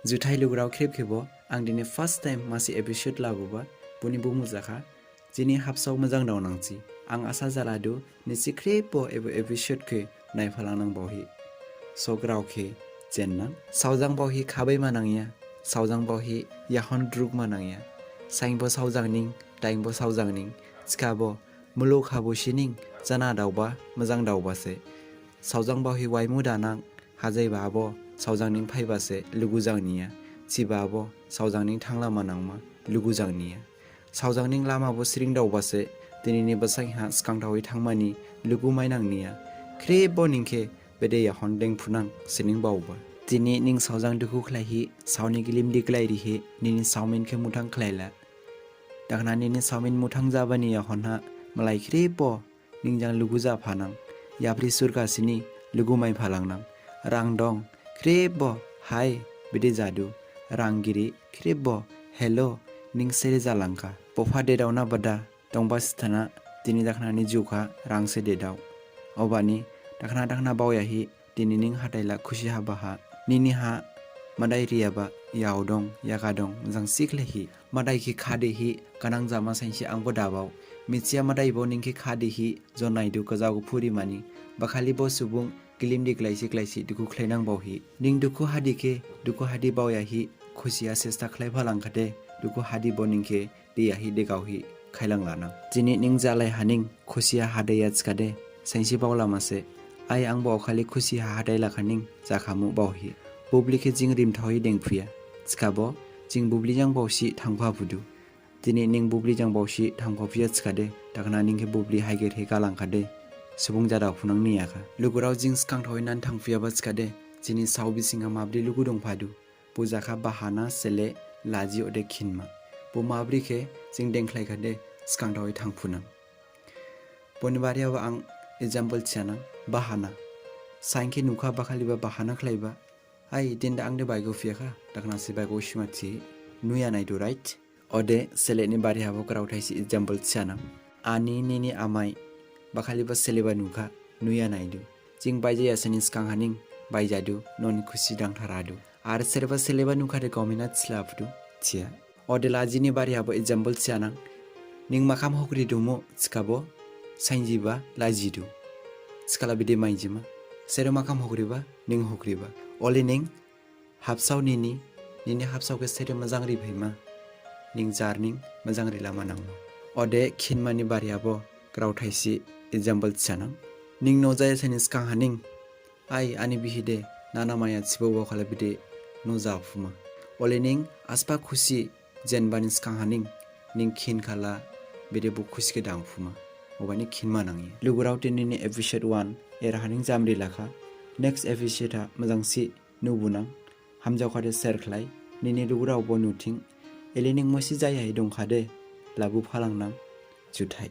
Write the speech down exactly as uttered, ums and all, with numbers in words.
Juthai lugurao khrip khebo, ang dini first time masi episode labuba, boni bumu jakha, jini habsao majang dao nangsi. Ang asa jaladu, nisi khrip bo ebo episode khe naiphalang nang baohi. Sograo khe jen nang. Saojang baohi khabai ma nangya, saojang baohi yahon druk ma nangya. Saingbo saojang ning, daingbo saojang ning, thikhabo muluk habo sining, jana daoba, majang daoba se. Saojang baohi waimu danang, hajaiba abo, saojang ning phaiba se, lugu jang niya. Thiba abo, saojang ning thangla ma nangma, lugu jang niya. Saojang ning lama bo siring daoba se, dinini basain ha sgang thaohi thangmani, lugu mai nang niya. Khrip bo ning khe, bede yahon dengphunang, sining baoba. Dini ning saojang dukhu khlaihi, saoni gilim di khlai rihi, nini saomin khe muthang khlaila. Dakhna nini saomin muthang jabani yahon ha, malai khrip bo, ning jang lugu japhanang, yapri surga sini lugu maiphalangnang. Rang dong, khrip bo, hai, bede jadu, rang giri, khrip bo, hello, ning sere jalangkha. Bopha dedao na bada, dongba sithana, dini dakhnani jukha, rang se dedao. Obani, dakhna dakhna baoyahi, dini ning hadaila khusi habaha. Nini ha, madai riyaba, yao dong, yaga dong, jang siklehi. Madai khe khadehi, kanang jama sainsi angbo dabao. Mithiya madai bo ning khe khadehi, jonaidu kajao phuri mani. Bakhali bo subung, gilim di glaisi glaisi, dukhu khlainang baohi. Ning dukhu hadi khe, dukhu hadi baoyahi, khusiya sesta khlaiphalangkhade, dukhu hadi bo ning khe, diyahi degaohi, khailang lanang. Dini ning jalai haning, khusiya hadaiya thikhade, sainsi baola mase. Ai angbo okhali khusi ha hadai lakhaning, jakhamu baohi. Bubli khe jing rimthaohi dengphuya. Thikhabo, jing bubli jang baosi thangpha phudu. Dini ning bubli jang baosi thangpha phuya thikhade, dakhna ning khe bubli haiger he galangkhade. Subung jadao phunang niyakha. Lugurao jing sgang thaohi nan thangphuyaba thikhade, jini sao bisingha mabri lugu dongphadu. Bo jakha bahana, sele, laji ode khinma. Bo mabri khe jing dengkhlaikhade sgang thaohi thangphunang. Boni bariha bo ang example thiyanang, bahana. Sain khe nukha bakhaliba bahana khlaiba. Ai, dinda ang de baigo phiyakha, dakhna se baigo sima thi, nuya naidu, right? Ode, sele ni bariha bo graothai si example thiyanang. Ani nini amai, bakhaliba seleba nukha, nuya naidu. Jing baijaya sani sgang haning, baijadu, noni khusi dangtharadu. Ar sereba seleba nukhade gomina thilaphudu, thiya. Ode lajini bariha bo example thiyanang. Ning makham hokri dumu, thikhabo, sainjiba, lajidu. Thikhala bidi mainjima. Sere makham hokriba, ning hokriba. Ole ning, habsao nini, nini habsao khe sere majang riphaima. Ning jarning, majang rilama nangma. Ode khinmani bariha bo, graothai si, example thiyanang. Ning nojaya sani sgang haning, Ai, ani bihide, nana maya thibo bo khala bide no japhuma. Ole ning asba khusi jenbani sgang haning, ning khin khala bide bo khusi khe dangphuma. Obani khinma nangya. Lugurao, dinini episode one, era haning jamri lakha. Next episode ha majangsi nubunang. Hamjaokhade share khlai. Nini lugurao bo nuthing. Ele ning musi jayahi dongkhade, labu phalangnang. Juthai.